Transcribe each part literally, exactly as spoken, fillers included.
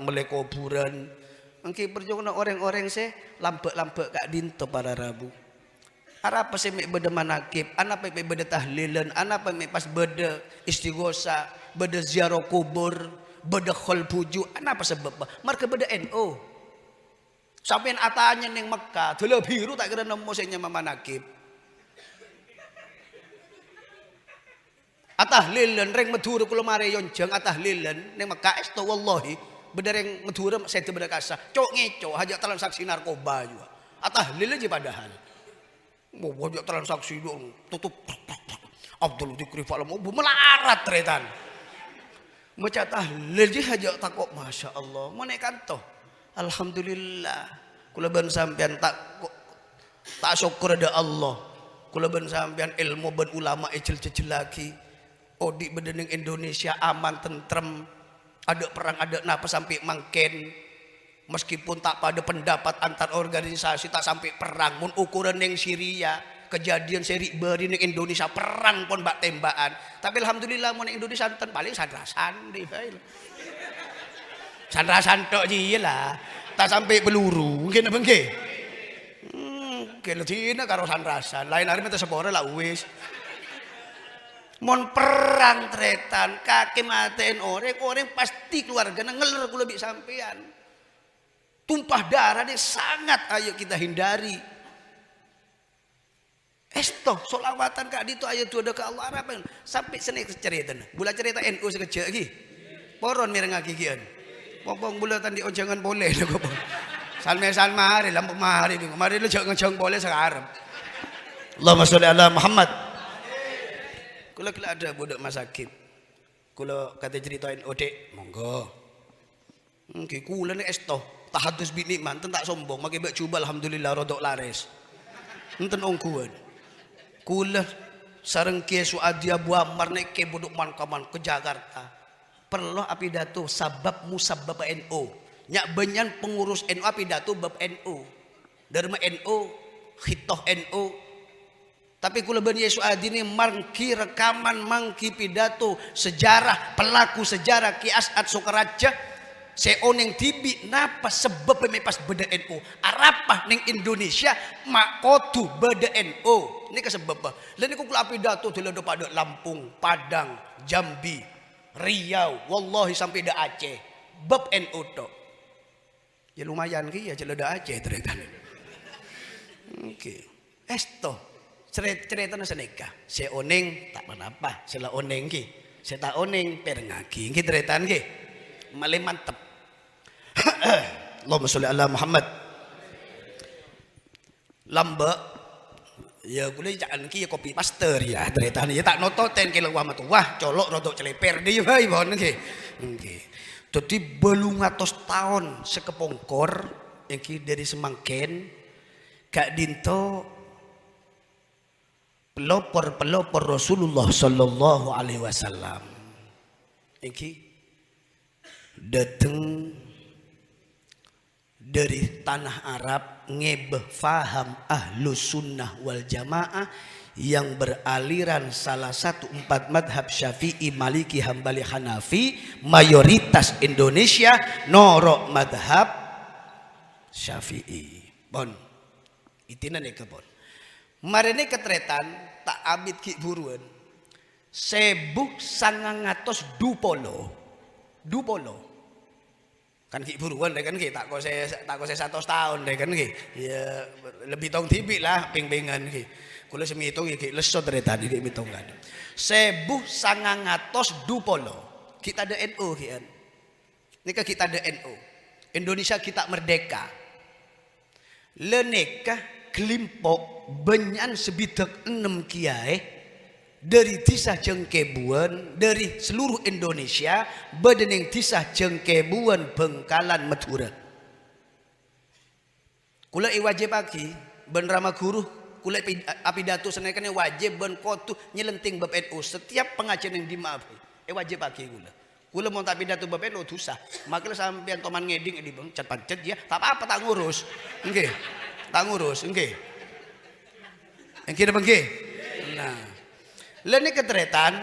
mellè kobhurân. Èngghi parcobâna orèng-orèng sè lambâ'-lambâ' ka'dinto para rabu. Arapa sè mè' bâdâ manakib, anapa mè' bâdâ tahlilan, anapa mè' pas bâdâ istighosa, bâdâ ziarah kubur, bâdâ kholbuju, anapa sabâbbhâ? Marghâ bâdâ N U. Sampèyan atanya neng Mekka, Dâlâ Biru ta' kèra nemmo sè nyama manakib. Atahlilan, rèng Madhurâ kaulâ marè èyonjhâng atahlilan neng Mekka, èsto, wallahi, bâdâ rèng Madhurâ sèdhâ bâdâ kassa, co'-ngèco', hajâ' transaksi narkoba jiyâ. Atahlil jiyâ padahal. Mau hajâ' transaksi dong, tutup. Abdul Dzikri Fa'lam, bu malarat, tarètan. Maca tahlil jiyâ hajâ' tako', masya Allah. Mon è kanto, alhamdulillah. Kaulâ bân sampèyan ta', ta' sokkor dâ' Allah. Kaulâ bân sampèyan èlmo bân ulama èjhel-jhellaghi. Odi' bâdâ neng Indonesia aman, tentrem. Adâ' perrang, adâ' napa sampè' mangkèn. Meskipun ta' padâ pendapat antar organisasi, ta' sampè' perrang. Mon ukoran neng Syria, kejadian sè ri'-bâri' neng Indonesia, perrang pon bâk-tèmbâ'ân. Tapè alhamdulillah, mon neng Indonesia enten palèng san-rasan, dhi bhâi. San-rasan tok jiyâ la. Ta' sampè' peluru, èngghi napa èngghi? Hmm, ghelèdina karo san-rasan. Laèn arè mènta sapora la uwis. Mon perrang, tarètan, kakè matè'èn orèng, orèng pasti keluargana ngeller kaulâ bi' sampèyan. Tumpah darah ini sangat, ayo kita hindari. Èsto, sholawatan ka'dinto, ayo du'a ka Allah, arapa? Sampè' sènè' carètana. Bulâ carèta N U sakejjhâ' ghi. Poron mèrengngaghi ghi'ân. Pong-pong bulâ ta' andi' onjhângan polè, kok. San-mèsan marè, la marè, bingung. Marè la jhâ' ngajhâng polè sakarep. Allahumma sholli ala Muhammad. Kaulâ ghellâ' adhâbu dâ' masakèt. Kaulâ katè carèta N U dhi', monggo. Èngghi, kaulâ nè èsto, tahadus bi' ni'mat, enten ta' sombong, makè bâ' jhubâ' alhamdulillah rodok larès. Enten ongghuwân. Kaulâ sareng Kè Su'adi Abu Ammar nèkè buduk man-kaman ka Jakarta. Parlo apidato sabâb musabbâbbhâ N U. Nya' bânnya'an pengurus N U apidato bâb N U. Dârâmma N U, khitto N U. Tapè kaulâ bân Yè Su'adi nè mangghi rekaman, mangghi pidato sejarah, pelaku sejarah Kè As'ad Sokaraja, sè onèng dhibi' napa sabâbbhâ mè' pas bâdâ N U. Arapa neng Indonesia ma' kodhu bâdâ N U. Nèka sabâbbhâ. La nèko kaulâ apidato dâlâ dâ' padâ Lampung, Padang, Jambi, Riau, wallahi sampè' dâ' Aceh. Bâb N U tok. Ya lumayan kèya, jhâ' la dâ' Aceh, tarètan. Èngghi. Èsto. Cerè-, carètana sanèka. Sè onèng ta' ponapa, sè la onèng ghi. Sè ta' onèng pèrengngaghi. Èngghi, tarètan ghi. Malè mantep. Allahumma sholli ala Muhammad. Lambâ'. Ya, kaulâ ca'na kèya copy paste, ya, tarètan. Ya, ta' nototèn kèla wa' matowa, colo' rodok clèpèr, dhi bhâi, pon, èngghi. Èngghi. Dhâddhi, bâllung atos taon sakapongkor, èngghi, dâri samangkèn, ka'dinto pelopor-pelopor Rasulullah sallallahu alaihi wasallam. Èngghi. Dâteng dâri tanah Arab ngèbâ faham Ahlus Sunnah wal Jamaah yang beraliran salah satu empat madhab Syafi'i, Maliki, Hambali, Hanafi, mayoritas Indonesia noro' madhab Syafi'i. Pon. Intina nèka, pon. Marèna katarètan, ta' abit ghi' buruwân. Sèbu sangang atos du polo. Du polo. Kan ghi' buruwân, rè, kan, ghi'? Ta' kosè, ta' kosè satos taon, rè, kan, ghi'? Ya, lebbi tong dhibi', la, pèng-pèngan, ghi'. Kaulâ sè mètong, ya, ghi' lesso tarètan, ghi' mètong, kan. Sèbu sangang atos du polo. Ghi' tadâ' N U, ghi', kan. Nèka ghi' tadâ' N U. Indonesia ghi' ta' merdeka. La nèka ghâlimpo' bânnya'an sabidhâk ennem kèyaè dâri dhisa Jhângkèbuwân, dâri seluruh Indonesia, bâdâ neng dhisa Jhângkèbuwân, Bhângkalan, Madhurâ. Kaulâ èwajibaghi bân rama ghuru, kaulâ pi-, apidato sanèka nè wajib bân kodhu nyelentèng bab N U. Setiap pangajiân neng dimma'a bhâi, èwajibaghi kaulâ. Kaulâ mon ta' pidato bab N U, dhusa. Makè la sampèyan toman ngèdhing è dhibâ, cet-pancet, ya, ta' pa-apa, ta' ngurus. Èngghi. Ta' ngurus, èngghi. Èngghi napa èngghi? Nah. La nèka tarètan,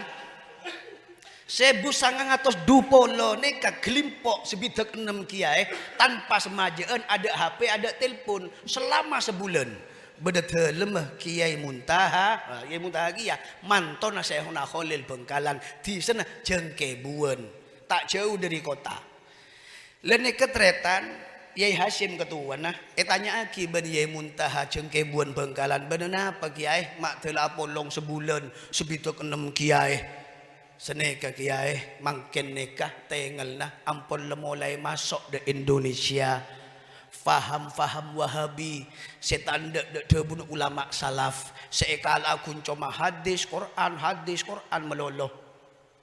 Sèbu sangang atos du polo nèka ghâlimpo' sè bidhâk ennem kèyaè, tanpa samajâ'ân, adâ' H P, adâ' telpon, selama sabulân. Bâdâ dâlemma Kèyaè Muntaha, ah, Kèyaè Muntaha kèya mantona Syaikhona Kholil Bhângkalan, dhisana Jhângkèbuwân, ta' jhâu dâri kottha. La nèka, tarètan, Kèyaè Hasyim katowana, ètanya'aghi bân Kèyaè Muntaha Jhângkèbuwân Bhângkalan, "Bâdâ napa, Kèyaè, ma' dâla apolong sabulân, sè bidhâk ennem kèyaè?" Sanèka, Kèyaè, mangkèn nèka tèngalna ampon la molaè maso' dâ' Indonesia. Faham-faham Wahabi sè ta' endâ' dâ' dhâbuna ulama salaf, sè èkala'a ghun coma hadis, Qur'an, hadis, Qur'an malolo.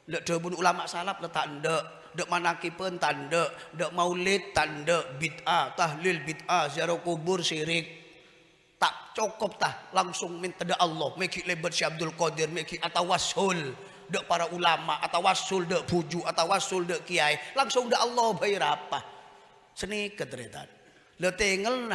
Dâ' dhâbuna ulama salaf la ta' endâ', dâ' manakibbhân ta' endâ', dâ' maulid ta' endâ', bid'ah, tahlil bid'ah, ziarah kubur syirik. Ta' cokop ta, langsung mènta dâ' Allah, mè' ghi' lèbât Syekh Abdul Qadir, mè' ghi' atawassul dâ' para ulama, atawassul dâ' bhuju', atawassul dâ' kèyaè, langsung dâ' Allah bhâi rapa. Sanèka, tarètan. La tèngalna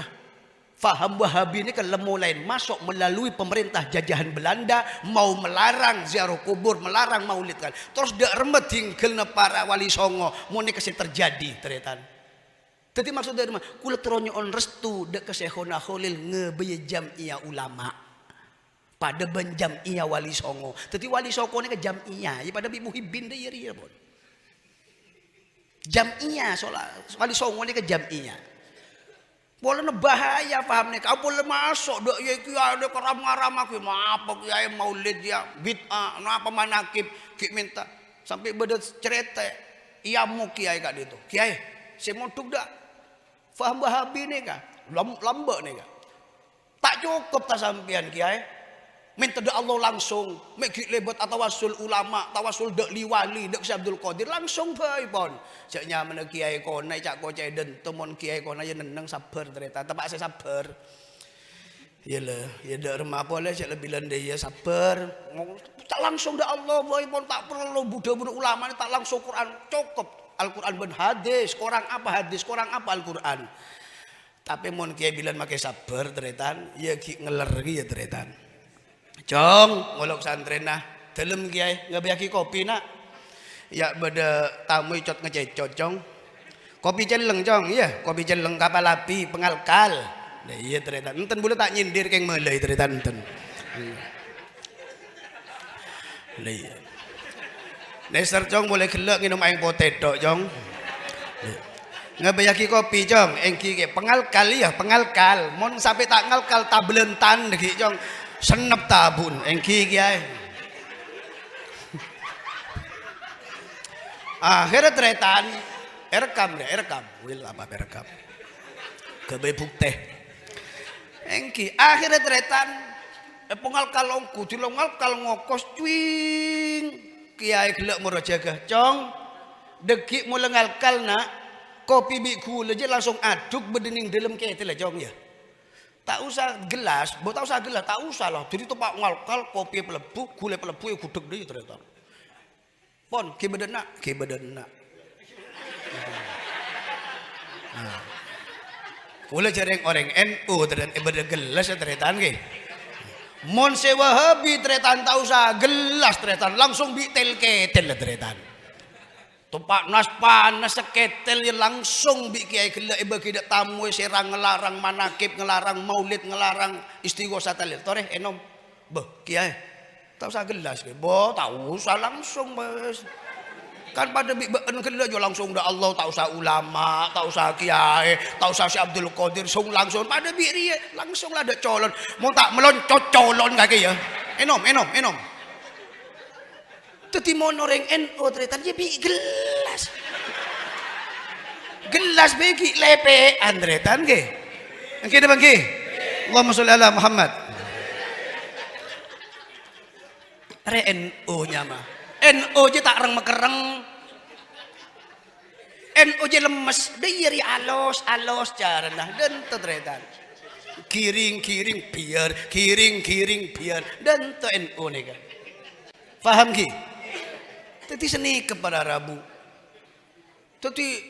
faham Wahabi nèka la molaè maso' melalui pemerintah jajahan Belanda, mau melarang ziarah kubur, melarang maulid kan. Terros dâ' remma dingghâlna para wali songo, mon nèka sè terjadi, tarètan. Dhâddhi maksodda dâ' remma, kaulâ terro nyo'on restu dâ' ka Syaikhona Kholil ngabâyâ jam'iyah ulama. Padâ bân jam'iyah Wali Songo. Dhâddhi Wali Songo nèka jam'iyah, ya padâ bi' Muhibbin dâ' iyâ rèya, pon. Jam'iyah, sola-, Wali Songo nèka jam'iyah. Polana bahaya paham nèka. Ampon la maso' dâ' iyâ kèyaè nèka ram-ngaramma kèyaè, napa kèyaè maulid ya, bid'ah, napa manakib, ghi' mènta. Sampè' bâdâ carèta, èyamok kèyaè ka'dinto. Kèyaè, sè mondhuk dâ'. Paham Wahabi nèka, lam-, lambâ' nèka. Ta' cokop ta' sampèyan, Kèyaè? Mènta dâ' Allah langsung, mè' ghi' lèbât atawassul ulama, tawassul dâ' li-wali, dâ' Syekh Abdul Qadir, langsung bhâi, pon. Jhâ' nyamana Kèyaè Kona, ca'-koca'è dânto, mon Kèyaè Kona ya nenneng, sabbhâr, tarètan. Teppa' sè sabbhâr. Iyâ, la, ya dâ' remma polè, jhâ' lebbi lendâ, ya sabbhâr. Ta' langsung dâ' Allah bhâi, pon, ta' parlo bu-, dhâbuna ulama, ta' langsung Qur'an, cokop. Al-Qur'an bân hadis, korang apa hadis, korang apa Al-Qur'an. Tapè mon Kèyaè bilân makè sabbhâr, tarètan, ya ghi' ngeller kèya, tarètan. Cong, ngolok santrèna. Dâlem, Kèyaè, ngabâyâghi kopi, na'. Ya, bâdâ tamoy cot-ngacècot, Cong. Kopi celleng, Cong, iyâ. Kopi celleng, kapal api, pengalkal. Lah, iyâ, tarètan. Enten bulâ ta' nyindir kèng malaè, tarètan, enten. Lah, iyâ. Nèser, Cong, polè ghellâ' ngènom aèng potè tok, Cong. Ngabâyâghi kopi, Cong. Èngghi kè, pengalkal, iyâ, pengalkal. Mon sampè' ta' ngalkal, tabellentan, ghi', Cong. Sennep tabun, èngghi kèyaè. Akhirnya tarètan, èrekam, ya, èrekam. Wil, apa èrekam? Ghâbây buktè. Èngghi, akhirnya tarètan, èpongalkal ongghu, dilo ngalkal ngokos, cuing. Kèyaè ghellâ' moro jâgâ, "Cong, dâgghi' mola ngalkal, na'. Kopi bi' ghulâ jâ langsung aduk bâdâ neng dâlem kètèl, ya, Cong, ya. Ta' osa gelas, bo ta' osa gelas, ta' osa, la. Dhâddhi teppa' ngalkal, kopi palebbhu, ghulâ palebbhu, èghudhek dâ' iyâ, tarètan." Pon, ghi' bâdâ enna', ghi' bâdâ enna'. Nah. Kaulâ jârèng orèng N U, tarètan, è bâdâ gelas, tarètan, ghi. Mon sè Wahabi, tarètan, ta' osa gelas, tarètan, langsung bi' tel-kètèl, tarètan. Teppa' nas-panas sakètèl, ya, langsung bi' kèyaè ghellâ' èbâghi dâ' tamoy sè rang-ngelarang manakib, ngelarang maulid, ngelarang istighosah tahlil. Torè, ènom. Bâh, Kèyaè, ta' osa gelas, Kèyaè. Bo, ta' osa langsung, Bos. Kan padâ bi' bâ'en ghellâ' jâ langsung dâ' Allah, ta' osa ulama, ta' osa kèyaè, ta' osa Syekh Abdul Qadir, song langsung padâ bi' rèya, langsung la dâ' colon. Mon ta' meloncot colon kakè, ya. Ènom, ènom, ènom. Dhâddhi mon orèng N U, tarètan, ya bi' gelas. Gelas bâgi lèpè'an, tarètan, ghi. Èngghi napa èngghi? Allahumma sholli ala Muhammad. Rè N U nyama. N U jâ ta' reng-makerreng. N U jâ lemmes. Dâ' iyâ rèya alos, alos carana. Dânto, tarètan. Ghiring-ghiring, biar. Ghiring-ghiring, biar. Dânto N U nèka. Paham, ghi? Dhâddhi sanèka para rabu. Dhâddhi,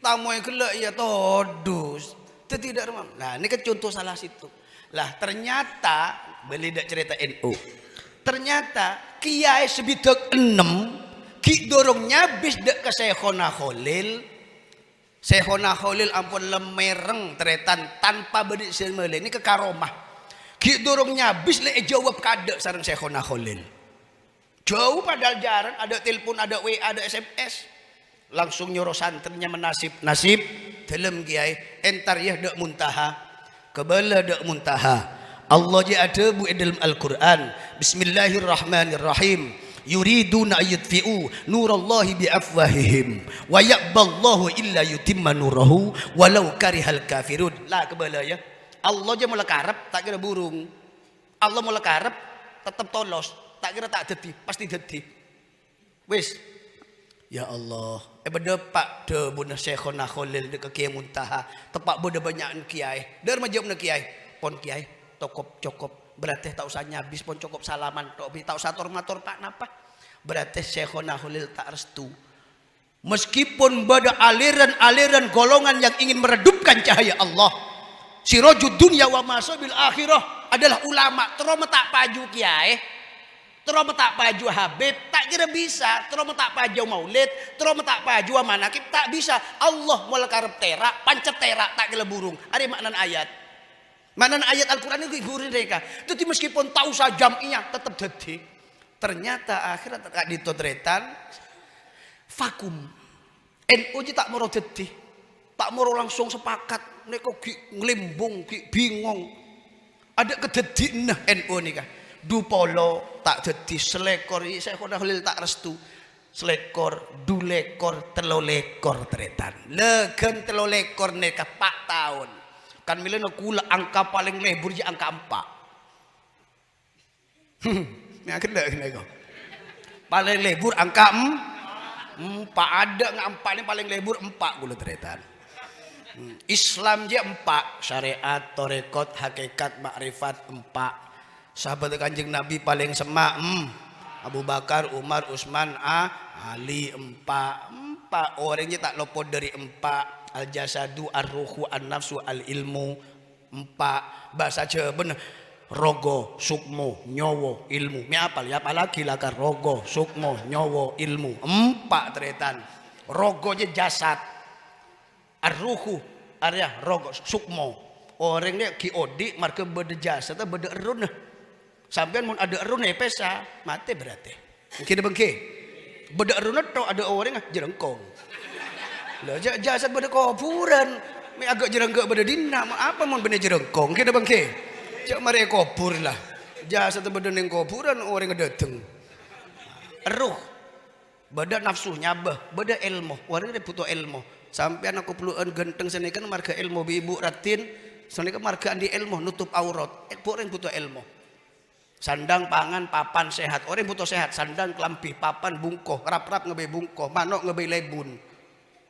tamoy ghellâ' iyâ todus. Dhâddhi, dâ' remma. Nah, nèka conto salah sèttong. Lah, ternyata, bâli dâ' carèta N U. Ternyata, kèyaè sè bidhâk ennem, Ghi' durung nyabis dâ' ka Syaikhona Kholil. Syaikhona Kholil ampon lemmereng, tarètan, tanpa bâdâ sè mèlè. Nèka karomah. Ghi' durung nyabis lè èjâwâb kaadâ' sareng Syaikhona Kholil. Jhâu padahal jhârâng, adâ' telpon, adâ' W A, adâ' S M S. Langsung nyoro santrèna manasib, "Nasib, dhâlem, Kèyaè, entar, yâ, dâ' Muntaha." Kabâlâ dâ' Muntaha. Allah jiyâ adhâbu è dhâlem Al-Qur'an, "Bismillahirrahmanirrahim. Yuriduna ayyutfi'u nurallahi bi afwahihim. Wa ya'ballahu illa yutimma nurahu walau karihal kafirun." La kabâlâ, yâ. Allah jiyâ mola karep, ta' kèra burung. Allah mola karep, tettep tolos. Ta' kèra ta' dhâddhi, pastè dhâddhi. Wis. Ya Allah, èpadhâpa' dhâbuna Syaikhona Kholil dâ' ka Kèyaè Muntaha. Teppa' bâdâ bânnya'na kèyaè. Dhâr majâwâbna kèyaè. "Pon kèyaè, cokop, cokop. Berarti ta' osa nyabis, pon cokop salaman tok bi', ta' osa tor-mator pa-napa." Berarti Syaikhona Kholil ta' restu. Meskipun bâdâ aliran-aliran golongan yang ingin meredupkan cahaya Allah, sirajud dunya wa masabil akhirah adalah ulama, terro mè' ta' paju kèyaè, terro mè' ta' paju habib, ta' kèra bisa, terro mè' ta' paju maulid, terro mè' ta' paju manakib, ta' bisa. Allah mola karep tèra', pancet tèra', ta' kèra burung. Arèya ma'nana ayat. Ma'nana ayat Al-Qur'an nèko ghi' burung rèka. Dhâddhi meskipun ta' osa jam'iyah, tettep dhâddhi. Ternyata akhirnya ka'dinto tarètan, vakum. N U jiyâ ta' moro dhâddhi. Ta' moro langsung sepakat. Nèko ghi' nglèmbung, ghi' bingong. Adâ' kadhâddhiyânna N U nèka. Dupolo ta' dhâddhi, salèkor, i, Syaikhona Kholil ta' restu. Salèkor, dulèkor, tello lèkor, tarètan. Lèghân tello lèkor nèka pa' taon. Kan mèlana kaulâ angka palèng lebur jiyâ angka empa'. Mè' aghellâ' ghânèko. Palèng lebur angka em-, empa'. Adâ' nga' empa' nè palèng lebur empa' kaulâ tarètan. Hmm, Islam jiyâ empa', syariat, tarekat, hakikat, makrifat, empa'. Sahabat Kanjeng Nabi palèng semma', em, Abu Bakar, Umar, Utsman, A-, Ali, empa'. Empa' orèng jiyâ ta' lopot dâri empa'. Al-jasadu, ar-ruhu, an-nafsu, al-ilmu. Empa', bhâsa Jhâbâna, raga, sukma, nyawa, ilmu. Mè' apal, yâ, apalagi lakar raga, sukma, nyawa, ilmu. Empa' tarètan. Raga jiyâ jasad. Ar-ruhu, arèya raga, sukma. Orèng nè ghi' odi' marghâ bâdâ jasad, bâdâ errohna. Sampèyan mon adâ' errohna èpèsa, matè berarti. Èngghi napa èngghi? Bâdâ errohna tok, adâ' orèngnga, jhârângkong. Lha, ja-, jasad bâdâ kobhurân. Mè' aghâ' jhârângkong bâdâ dinna', ma-, apa mon bânnè jhârângkong? Èngghi napa èngghi? Ja' marè èkobhur la. Jasad bâdâ neng kobhurân, orèngnga dâteng. Erroh. Bâdâ nafsu nyabâ, bâdâ èlmo. Orèng rè bhuto èlmo. Sampèyan akoblu'ân ghântheng sanèka marghâ èlmo, bi' ibu raddhin sanèka marghâ andi' èlmo, notop aurat. È, bu-, orèng bhuto èlmo. Sandhâng, pangan, papan, sehat. Orèng bhuto sehat, sandhâng, kalambhi, papan, bungko, rap-rap ngabbhi bungko, mano' ngabbhi lebun.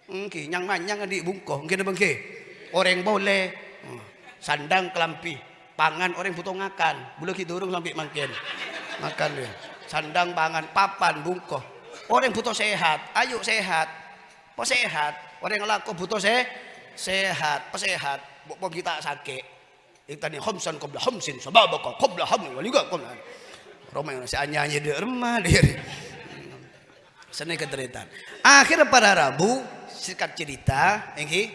Èngghi, nyang-manyang andi' bungko, èngghi napa èngghi? Orèng polè, hmm, sandhâng, kalambhi, pangan, orèng bhuto ngakan. Bulâ ghi' durung sampè' mangkèn. Makan, yâ. Sandhâng, pangan, papan, bungko. Orèng bhuto sehat, ayo sehat. Pasehat. Orèng alako bhuto se-, sehat, pasehat. Bu-, bu ghi' ta' sakè'. Iktani khamsan qabla khamsin, sababaka qabla hamli, waliga qabla. Roma sè anyanyè dâ' remma, dâ' rè. Sanèka tarètan. Akhirnya para rabu, singkat cerita, èngghi,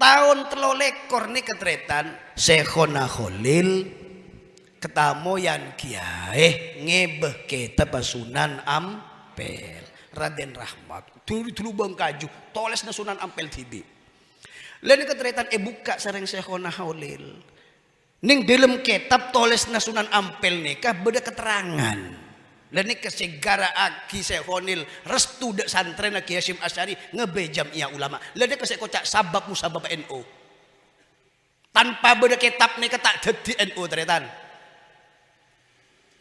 taon tello lèkor nèka tarètan, Syaikhona Kholil katamoyan kèyaè ngèbâ kètabbhâ Sunan Ampel, Raden Rahmat. Dulu, dulu bâng kaju, tolèsna Sunan Ampel dhibi'. Lha nèka tarètan èbukka' sareng Syaikhona Kholil. Neng dâlem kètab tolèsna Sunan Ampel nèka bâdâ keterangan. Lha nèka sè garaaghi Syaikhonil restu dâ' santrèna Kè Hasyim Asy'ari ngabbhi jam'iyah ulama. Lha nèka sè èkoca' sabab musabab N U. Tanpa bâdâ kètab nèka ta' dhâddhi N U, tarètan.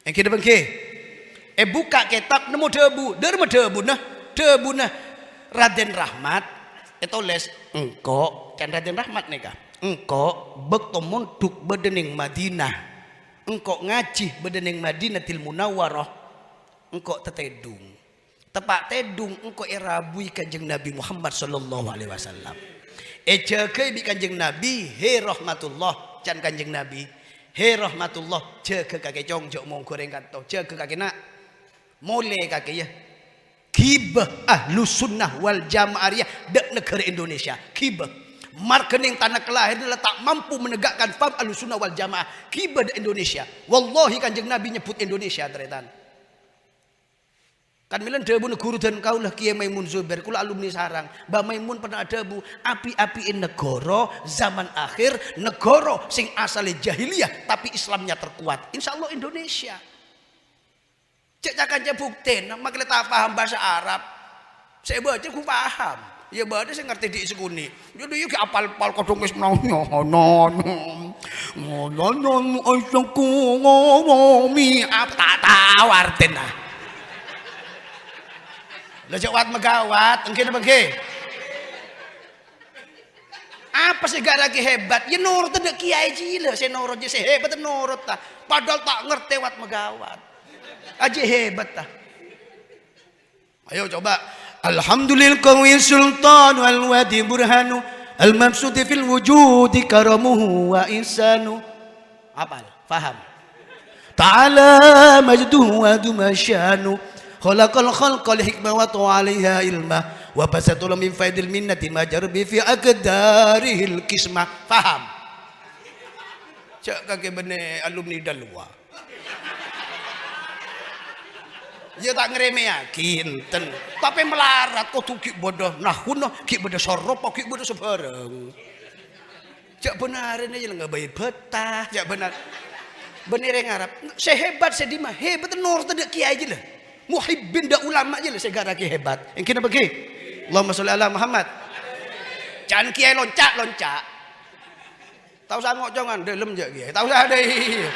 Èngghi napa èngghi? Èbukka' kètab, nemmo dhâbu. Dâ' remma dhâbuna? Dhâbuna Raden Rahmat ètolès, "Engko'," can Raden Rahmat nèka, "engko' bâkto mondhuk bâdâ neng Madinah. Engko' ngajhi bâdâ neng Madinatil Munawwarah. Engko' tatèdung." Teppa' tèdung engko' èrabui Kanjeng Nabi Muhammad sallallahu alaihi wasallam. Èjâgâi bi' Kanjeng Nabi, "He Rahmatullah," can Kanjeng Nabi, "He Rahmatullah, jâgâ kakè, Cong, jhâ' mongghâ rèng kanto. Jâgâ kakè, Na'. Molè kakè, yâ. Ghibah Ahlus Sunnah wal Jamaah rèya dâ' naghârâ Indonesia. Ghibah. Marghâ neng tana kalahiranna la ta' mampu menegakkan paham Ahlus Sunnah wal Jamaah. Ghibah dâ' Indonesia. Wallahi Kanjeng Nabi nyebbhut Indonesia, tarètan. Kan mèlana dhâbuna ghuru dân kaulâ, Kèyaè Maimun Zubair, kaulâ alumni sareng. Mbah Maimun pernah adhâbu, "Api-api'è naghârâ zaman akhir, naghârâ sing asalnya jahiliyah, tapi Islamnya terkuat. Insya Allah Indonesia." Cè' ca-kanca buktèna, makè la ta' paham bhâsa Arab. Sè èbâca ghu paham. Iyâ bâdâ sè ngartè dhi' sakonè'. Jadi iyâ ghi' apal-pal kodhung wis nanya-nanya. Ngono-ngono asaku ngomi apa ta' tao artèna. Lah jâ' wat-maghâwat, èngghi napa èngghi? Apa sè èghârâghi hebat? Iyâ norotta dâ' kèyaè jiyâ la, sè norot jiyâ sè hebat norotta. Padahal ta' ngartè wat-maghâwat. Ajiyâ hebat ta. Ayo coba. Alhamdulil qawi sultanu al wadi burhanu al mabsuti fil wujudi karamuhu wa ihsanu. Apal? Paham? Ta'ala majduhu wa duma syanu. Khalaqal khalqa li hikmah wa tawa alaiha ilma. Wa basatullah min faidil minnati ma jarabi fi aqdarihil qismah. Paham? Cè' kakè bânnè alumni Dalwa. Iyâ ta' ngremehaghi, enten. Tapè malarat kodhu ghi' bâdâ nahwuna, ghi' bâdâ soropa, ghi' bâdâ sabhârâng. Cè' bhânarèna iyâ la ngabâi bâta, cè' bhânar. Bânnè rèng Arab. Sè hebat sè dimma? Hebat norotta dâ' kèyaè jiyâ la. Muhibbin dâ' ulama jiyâ la sè èghârâghi hebat. Èngghi napa èngghi? Allahumma sholli ala Muhammad. Can kèyaè lonca', lonca'. Tao sango' congan, dâlem jâ' kèyaè. Tao sa dâi.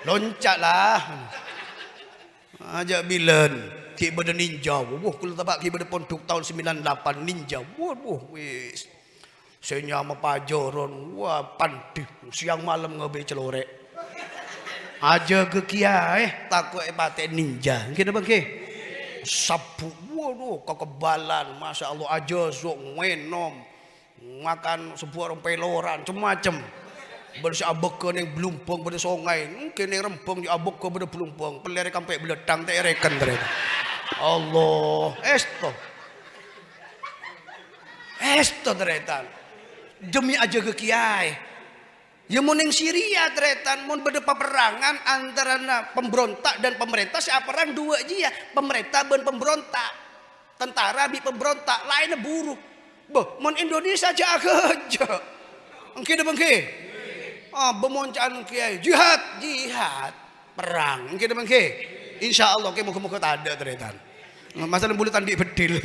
Lonca' la. Ajâ' bilân. Ghi' bâdâ ninja. Wuh, kaulâ teppa' ghi' bâdâ pondhuk taon sembilan delapan ninja. Wuh, wuh, wis. Sè nyama pajaran. Wah, pandi. Siang malem ngabâi calorè'. Ajâgâ kèyaè, tako' èpatè'è ninja. Èngghi napa èngghi? Sabbu. Waduh, kekebalan. Masya Allah, ajâ sok ngènom. Makan sebuah rong peloran, cem-macem. Bâdâ sè abâgghâ neng Blumbâng bâdâ songay, èngghi neng Rembang sè abâgghâ bâdâ Blumbâng, pellèr kampè' beleddhâng ta' èrèken, tarètan. Allah, èsto. Èsto, tarètan. Demi ajâgâ kèyaè. Iyâ, mon neng Syria, tarètan, mon bâdâ paperrangan antarana pemberontak dan pemerintah, sè aperrang duwâ' jiyâ, pemerintah bân pemberontak. Tentara bi' pemberontak, laènna buru. Bâh, mon Indonesia jâ' aghâjâ'. Èngghi napa èngghi? Ah, bâ' mon ca'na kèyaè, jihad, jihad, perrang. Èngghi napa èngghi? Insya Allah, kè moghâ-moghâ tadâ', tarètan. Masalah bulâ ta' andi' beddhil.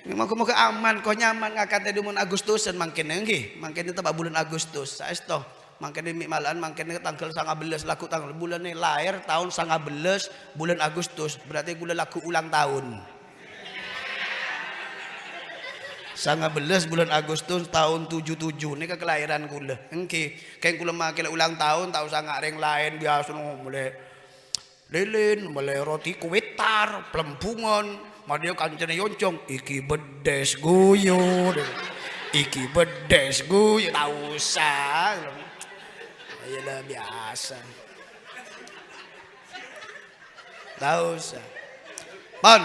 Moghâ-moghâ aman, kok nyaman ngakadhâ dâ' mon Agustusan mangkèn, èngghi? Mangkèn teppa' bulân Agustus, saèsto. Mangkèn mè' mala'an, mangkèn tangghâl sangabellâs, lagghu' tangghâl bulân laèr taon sangabellâs bulân Agustus, berarti kaulâ lagghu' ulang taon. Sangabellâs bulân Agustus taon tuju tuju nèka kalaèran kaulâ. Èngghi, kèng kaulâ makè la ulang taon, ta' osa nga' rèng laèn, biyasana mèlè lilin, mèlè roti kuwitar, plembungan, madhiyâ kancana èyonjhâng, "Iki beddhis guyu." "Iki beddhis guyu." Ta' osa. Iyâ la biyasa. Ta' osa. Pon.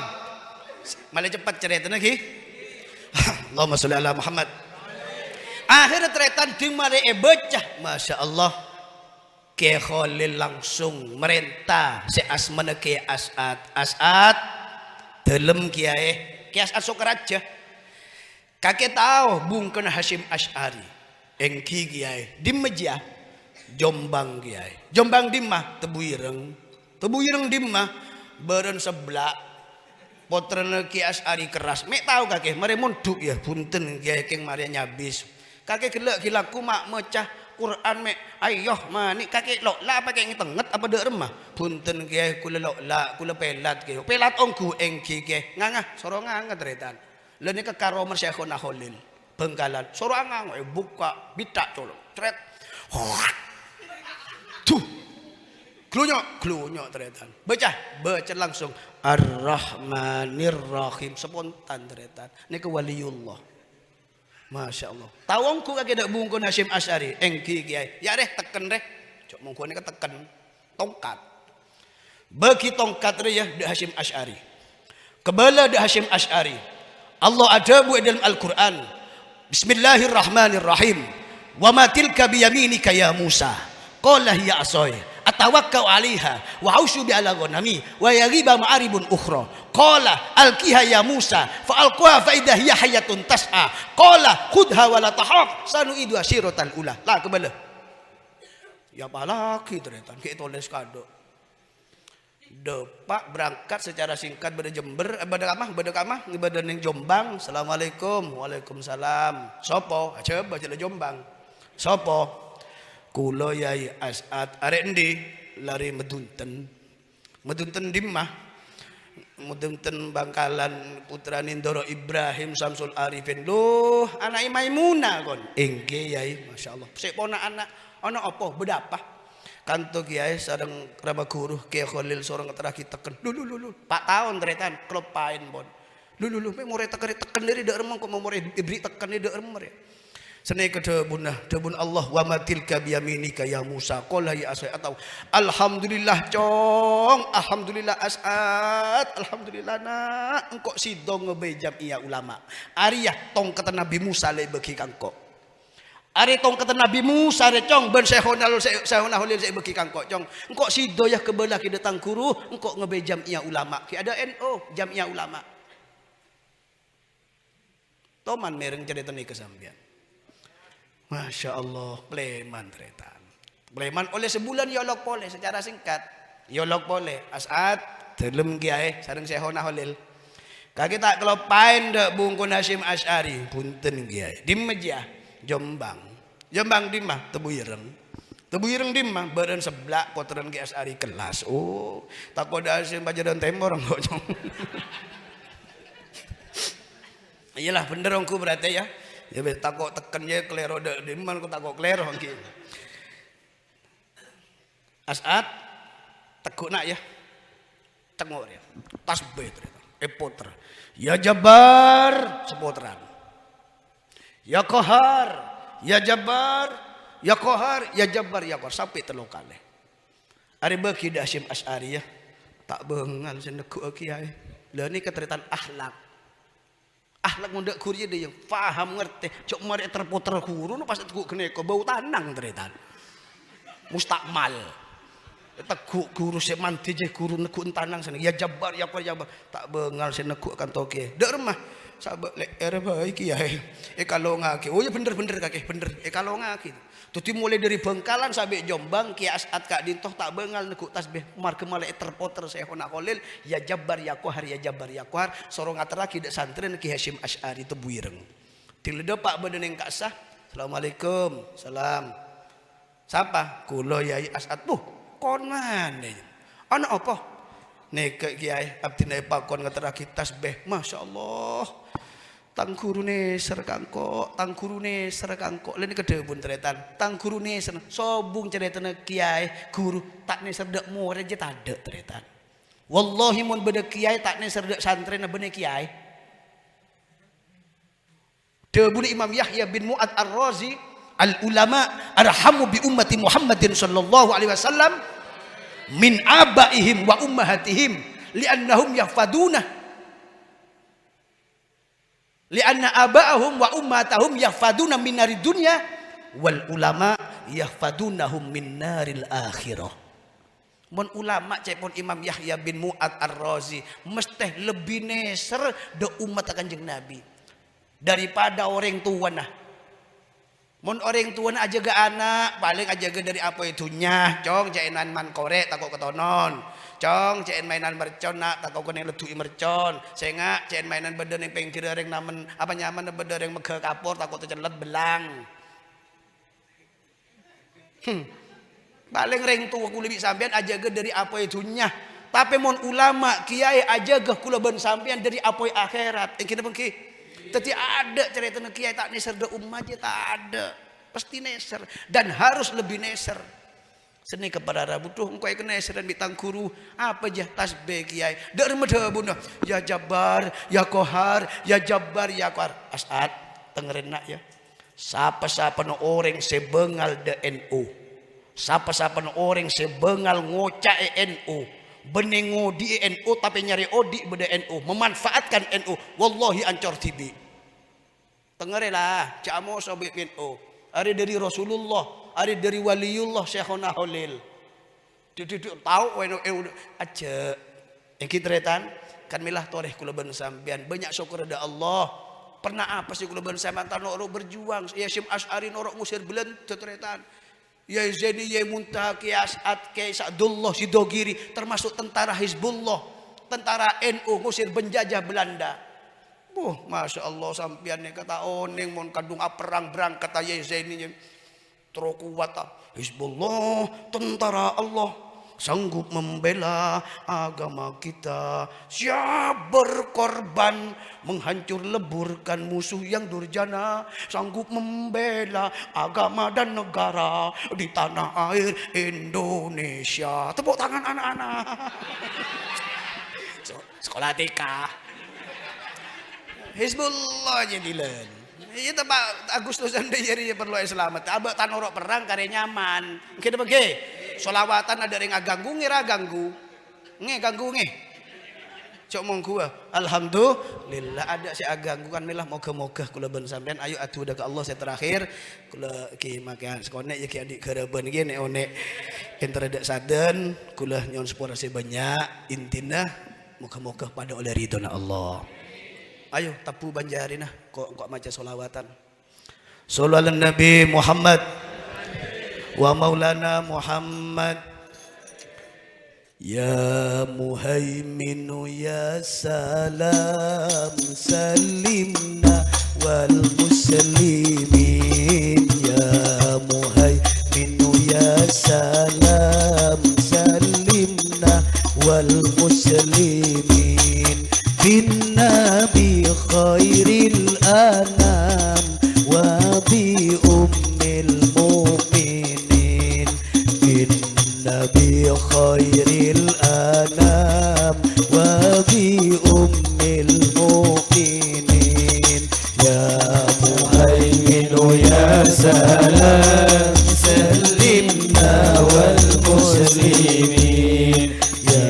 Malè ceppet carètana, ghi. Allahumma sholli ala Muhammad. Akhirnya tarètan ding marè èbâca. Masya Allah. Kè Kholil langsung marènta sè asmana Kè As'ad. "As'ad, dâlem, Kèyaè." Kè As'ad Sokaraja. "Kakè tao bungkona Hasyim Asy'ari?" "Èngghi, Kèyaè." "Dimma jiyâ?" "Jombang, Kèyaè." "Jombang dimma?" "Tebuireng." "Tebuireng dimma?" "Bârân Seblak." Pottrana Kè Asy'ari kerras. "Mè' tao kakè, marè mondhuk, yâ." "Bhunten, Kèyaè, kèng marè nyabis." "Kakè ghellâ' ghi' lagghu' ma' maca Qur'an, mè'." "Ayo, mani kakè lo'la' apa kèng tengnget apa dâ' remma?" "Bhunten, Kèyaè, kaulâ lo'la', kaulâ pèlat, Kèyaè." "Pèlat ongghu?" "Èngghi, Kèyaè." "Nganga, soro nganga, tarètan." La nèka karomah Syekhona Kholil, Bangkalan. Soro angango', èbukka', bithak colo'. Crèt. Duh. Glunyo', glunyo', tarètan. Bâca, bâca langsung. "Ar-Rahmanir Rahim." Spontan, tarètan. Nèka waliyullah. Masya Allah. Tao ongghu kakè dâ' bungkona Hasyim Asy'ari? "Èngghi, Kèyaè." "Yâ, rè, tekken, rè." Jhâ' mongghu nèka tekken. Tongkat. Bâgi tongkat rèya dâ' Hasyim Asy'ari. Kabâlâ dâ' Hasyim Asy'ari. Allah adhâbu è dâlem Al-Qur'an, "Bismillahirrahmanirrahim. Wa ma tilka biyaminika ya Musa." Qala, "Hiya 'asaya atawakka'u 'alaiha wa ahusyu biha 'ala ghanami wa liya fiha ma'aribun ukhra." Qala, "Alqiha ya Musa." Fa alqaha fa idza hiya hayyatun tas'a. Qala, "Khudhha wa la takhaf, sanu'iduha siratal ula." La, kabâlâ. Yâ, apalagi tarètan, ghi' tolès kadâ'. Dâpa' berangkat secara singkat, bâdâ Jember, eh, bâdâ kamma, bâdâ kamma, bâdâ neng Jombang. "Assalamualaikum." "Waalaikumsalam." "Sapa?" "Ajâbâ jâlâ Jombang." "Sapa?" "Kaulâ, Yai As'ad." "Arè' endi?" "La arè Madunten." "Madunten dimma?" "Madunten Bangkalan, putrane Ndoro Ibrahim Samsul Arifin." "Loh, ana'e Maimunah, kon?" "Èngghi, Yai." "Masyaallah. Sè pona'na, ana apa? Bâdâ apa?" "Kanto Kèyaè sareng Rama Ghuru, Kèyaè Kholil Sorong ngaterraghi tekken." "Lu, lu, lu, lu. Pa' taon, tarètan, kaloppaèn, pon." "Lu, lu, lu, mè' morè tekken, tekken dâri dâ' remma, kok morè èbri' tekken dâ' remma, rè?" Sanèka dhâbuna, dhâbuna Allah, "Wa ma tilka biyaminika ya Musa." "Qala hiya 'asaya," atau, "Alhamdulillah, Cong. Alhamdulillah, As'ad. Alhamdulillah, Na'. Engko' sèdhâ ngabây jam'iyah ulama. Arèya tongkedda Nabbhi Musa la èbâghi ka engko'." Arè tongkedda Nabbhi Musa rè, Cong, bân Syaikhona, Syaikhona Kholil sè èbâghi ka engko', Cong. Engko' sèdhâ, yâ, kabâlâaghi dâ' tang ghuru, engko' ngabây jam'iyah ulama. Ghi' adâ' N U, jam'iyah ulama. Toman mèreng carèta nèka sampèyan. Masya Allah, palèman tarètan. Palèman ollè sabulân èolok polè secara singkat. Èolok polè, "As'ad, dâlem Kèyaè sareng Syaikhona Kholil." "Kakè ta' kaloppaèn dâ' bungkona Hasyim Asy'ari." "Bhunten, Kèyaè." "Dimma jiyâ?" "Jombang." "Jombang dimma?" "Tebu Ireng." "Tebu Ireng dimma?" "Bârân sebbhâ' pottrana Kè Asy'ari kellas." "Oh, tako' dâ' Hasyim Pajaran Tèmor engko', Cong." Iyalah, bhender ongghu berarti, yâ. Yâ, wis, tako' tekken, yâ, kalèro dâ' dimma, engko' tako' kalèro, èngghi. "As'ad, tegghu', Na', yâ. Tengngo' rèya. Tasbih, tarètan. Èpoter. Ya Jabbar, sapotteran. Ya Qahar, ya Jabbar, ya Qahar, ya Jabbar, ya Qahar." Sampè' tello kalè. Arè bâghi dâ' Hasyim Asy'ari, yâ. Ta' bângal sè negghu'â Kèyaè. La nèka tarètan akhlak. Akhlak mon dâ' ghuru jâ' dâ' iyâ paham, ngartè. Jhâ' marè èter-poter ghuru, no pas ètegghu' ghânèka, bâu tanang, tarètan. Musta'mal. Ètegghu' ghuru sè mandhi jâ' ghuru negghu' tanang sènè. Ya Jabbar, ya Qahar, ya Jabbar. Ta' bângal sè negghu' kanto Kèyaè. Dâ' remma. Sabâ' lè'èrra bhâi Kèyaè. Èkalongaghi. Oh, yâ, bhender, bhender, kakè, bhender. Èkalongaghi. Dhâddhi, molaè dâri Bhângkalan sampè' Jombang, Kèyaè As'ad ka'dinto ta' bângal negghu' tasbih, marghâ malè èter-poter Syaikhona Kholil, "Ya Jabbar, ya Qahar, ya Jabbar, ya Qahar," soro ngaterraghi dâ' santrèna Kè Hasyim Asy'ari Tebu Ireng. Dâlâ dâpa' bâdâ neng ka'issa. "Assalamualaikum." "Salam." "Sapa?" "Kaulâ, Yai As'ad." "Buh, kon manè? Ana apa?" "Nèka, Kèyaè, abdhina èpakon ngaterraghi tasbih." "Masya Allah. Tang ghuru nèser ka engko', tang ghuru nèser ka engko'." La nèka dhâbuna tarètan, "Tang ghuru nèser." Sobung carètana kèyaè, ghuru ta' nèser dâ' morèd jâ' tadâ', tarètan. Wallahi, mon bâdâ kèyaè ta' nèser dâ' santrèna, bânnè kèyaè. Dhâbuna Imam Yahya bin Mu'adz Ar-Razi, "Al-ulama arhamu bi ummati Muhammadin sallallahu alaihi wasallam min abaihim wa ummahatihim, li'annahum yahfaduna." "Li'anna aba'ahum wa ummahatahum yahfaduna min narid dunya, wal ulama yahfadunahum min naril akhirah." Mon ulama, ca'èpon Imam Yahya bin Mu'adz Ar-Razi, mestè lebbi nèser dâ' ommatta Kanjeng Nabi daripada orèng towana. Mon orèng towana ajâgâ ana', palèng ajâgâ dâri apoy dhunnya, "Cong, jhâ' ènan man korè', tako' katonon. Cong, jhâ' èn-, maènan mercon, Na', tako' kennèng leddhu'i mercon. Sènga', jhâ' èn-, maènan bâdâ neng pèngghirrâ rèng namen, apa nyamana bâdâ rèng mèghâ kapor, tako' tacellèt bellâng." Hmm. Palèng rèng towa kaulâ bi' sampèyan ajâgâ dâri apoy dhunnya. Tapè mon ulama, kèyaè ajâgâ kaulâ bân sampèyan dâri apoy akhèrat. Èngghi napa èngghi? Dhâddhi adâ' carètana kèyaè ta' nèser dâ' ommatta, tadâ'. Pasti nèser dan harus lebbi nèser. Sanèka para rabu, "Dhu, engko' èkanèserran bi' tang ghuru." "Apa jâ?" "Tasbih, kèyaè." Dâ' remma dhâbuna, "Ya Jabbar, ya Qahar, ya Jabbar, ya Qahar." As'ad, tengngèrè, Na', yâ. Sapa-sapana orèng sè bângal dâ' N U, sapa-sapana orèng sè bângal ngoca'è N U, Bânnè ngodi'i N U, tapè nyarè odi' bâdâ N U, memanfaatkan N U, wallahi ancor dhibi'. Tengngèrè la, jhâ' amoso bi' N U. Arè dâri Rasulullah, arè dâri Waliyullah, Syekhona Kholil. Dhu-, dhu-, dhu-, tao N U, N U, ajjhâ'. Èngghi tarètan, kan mèla torè kaulâ bân sampèyan. Bânnya' sokkor dâ' Allah. Pernah apa sih kaulâ bân sampèyan ta' noro' berjuang? Yâ, Hasyim Asy'ari noro' ngusir Belanda, tarètan. Yai Zaini, Yai Muntaha, Kèyaè As'ad, Kèyaè Sa'dullah Sidogiri, termasuk tentara Hizbullah, tentara N U ngusir penjajah Belanda. Buh, Masya Allah, sampèyan nèka ta' onèng mon kadhung aperrang berangkat Yai Zaini. Terro kowat, ah. Hizbullah, tentara Allah, sanggup membela agama kita. Siap berkorban, menghancur leburkan musuh yang durjana, sanggup membela agama dan negara di tanah air Indonesia. Tepuk tangan anak-anak. So-, sekolah T K. Hizbullah jâ' dhilân. Iyâ, ta' Pak Agustusan dâ' jârèya parlo èsalamet. Abâ' ta' noro' perrang karè nyaman. Èngghi napa èngghi? Sholawatan adâ' rèng aganggu, ngèra ganggu. Ngè, ganggu ngè. Cok mongghuwâ. Alhamdulillah, adâ' sè aganggu kan mèla. Moghâ-moghâ kaulâ bân sampèyan, ayo adu'a ka Allah sè terakhir. Kaulâ ghi' makèyan sakonè' yâ ghi' andi' ghârâbân ghi' nè'-onè'. Èntar adâ' sadân, kaulâ nyo'on sapora sè bânnya'. Intina, moghâ-moghâ padâ ollè ridhona Allah. Ayo, tabbhu bân jârèna, ko', ko' maca sholawatan. Shallu ala Nabi Muhammad wa maulana Muhammad. Ya Muhaiminu ya salam sallimna wal muslimin. Ya Muhaiminu ya salam sallimna wal muslimin. Bin Nabi khairil anam wa bi ummil mu'minin. Bin Nabi khairil anam wa bi ummil mu'minin. Ya Muhaiminu ya salam sallimna wal muslimin. Ya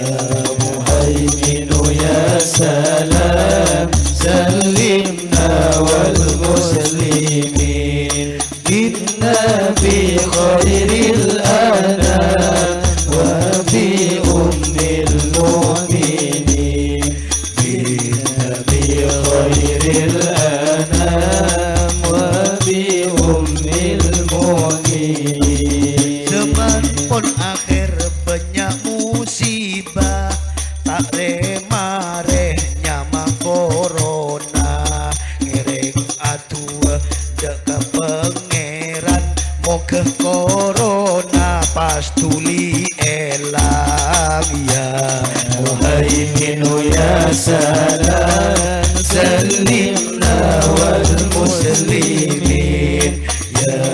Muhaiminu ya salam sallimna wal muslimin. Bin Nabi khairil anam wa bi ummil mu'minin. Bin Nabi khairil anam wa bi ummil mu'minin. Zaman pon akhèr bânnya' musibah, ta' rè-marè nyama korona. Ngèrèng adu'a dâ' ka Pangèran, moghâ korona pas dhuli èlang. Ya Muhaiminu ya salam sallimna wal muslimin. Ya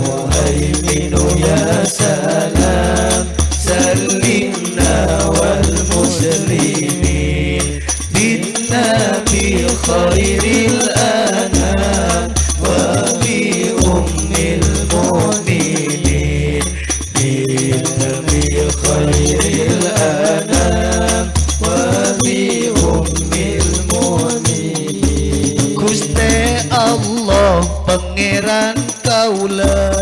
Muhaiminu ya salam sallimna wal muslimin. Bin Nabi khairil anam wa bi ummil mu'minin. Bin Nabi khairil anam wa bi ummil mu'minin. Ghustè Allah Pangèran kaulâ,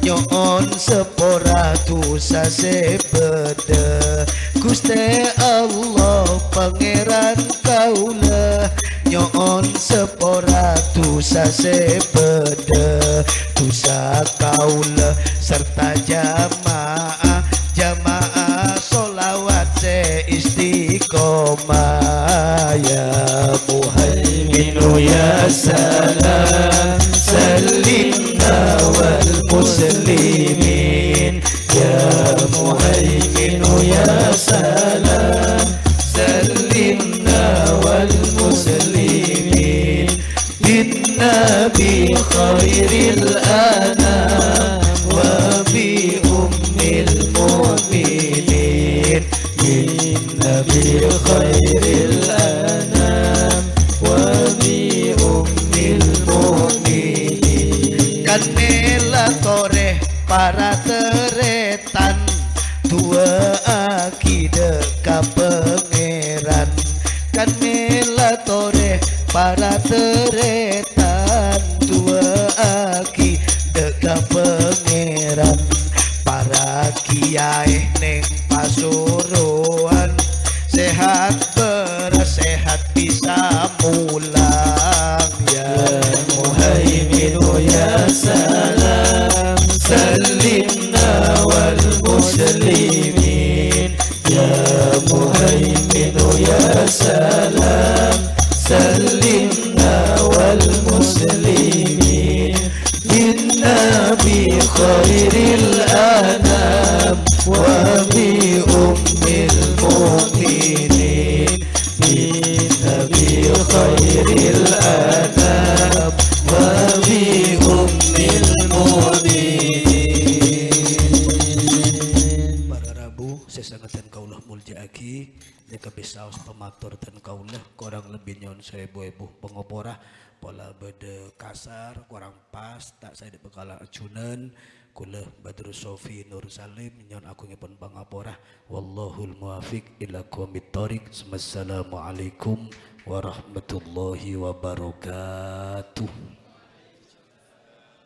nyo'on sapora dhusa sè bâdâ. Ghustè Allah Pangèran kaulâ, nyo'on sapora dhusa sè bâdâ. Dhusa kaulâ sarta jamaah, jamaah sholawat sè istiqomah. Ya Muhaiminu ya salam sallimna wal muslimin. Ya Muhaiminu ya salam sallimna wal muslimin. Bin Nabi khairil anam wa bi ummil mu'minin. Bin Nabi khairil anam wa bi ummil mu'minin. Kan mèla torè para tarètan, du'aaghi dâ' ka Para tarètan du'aaghi dâ' ka Pangèran. Para kiyaè neng Pasuruan, sehat bârâs sehat bisa mulang. Ya Muhaiminu ya salam, sallimna wal muslimin. Ya Muhaiminu ya salam, sallimna wal muslimin. Bin Nabi khairil anam wa bi ummil mu'minin. Bin Nabi khairil anam wa bi ummil mu'minin. Para rabu sè sanget dhân kaulâ molja'aghi, nèka bisaos pamator dhân kaulâ, korang lebbi nyo'on saèbu-èbu pangapora. Pola bâdâ kasar, korang pas, ta' saè dâ' bhâkal ajunan, kaulâ Badrus Sofi Nur Salim nyo'on agungngèpon pangapora. Wallahul muwaffiq ila aqwamit thoriq. Wassalamualaikum warahmatullahi wabarakatuh.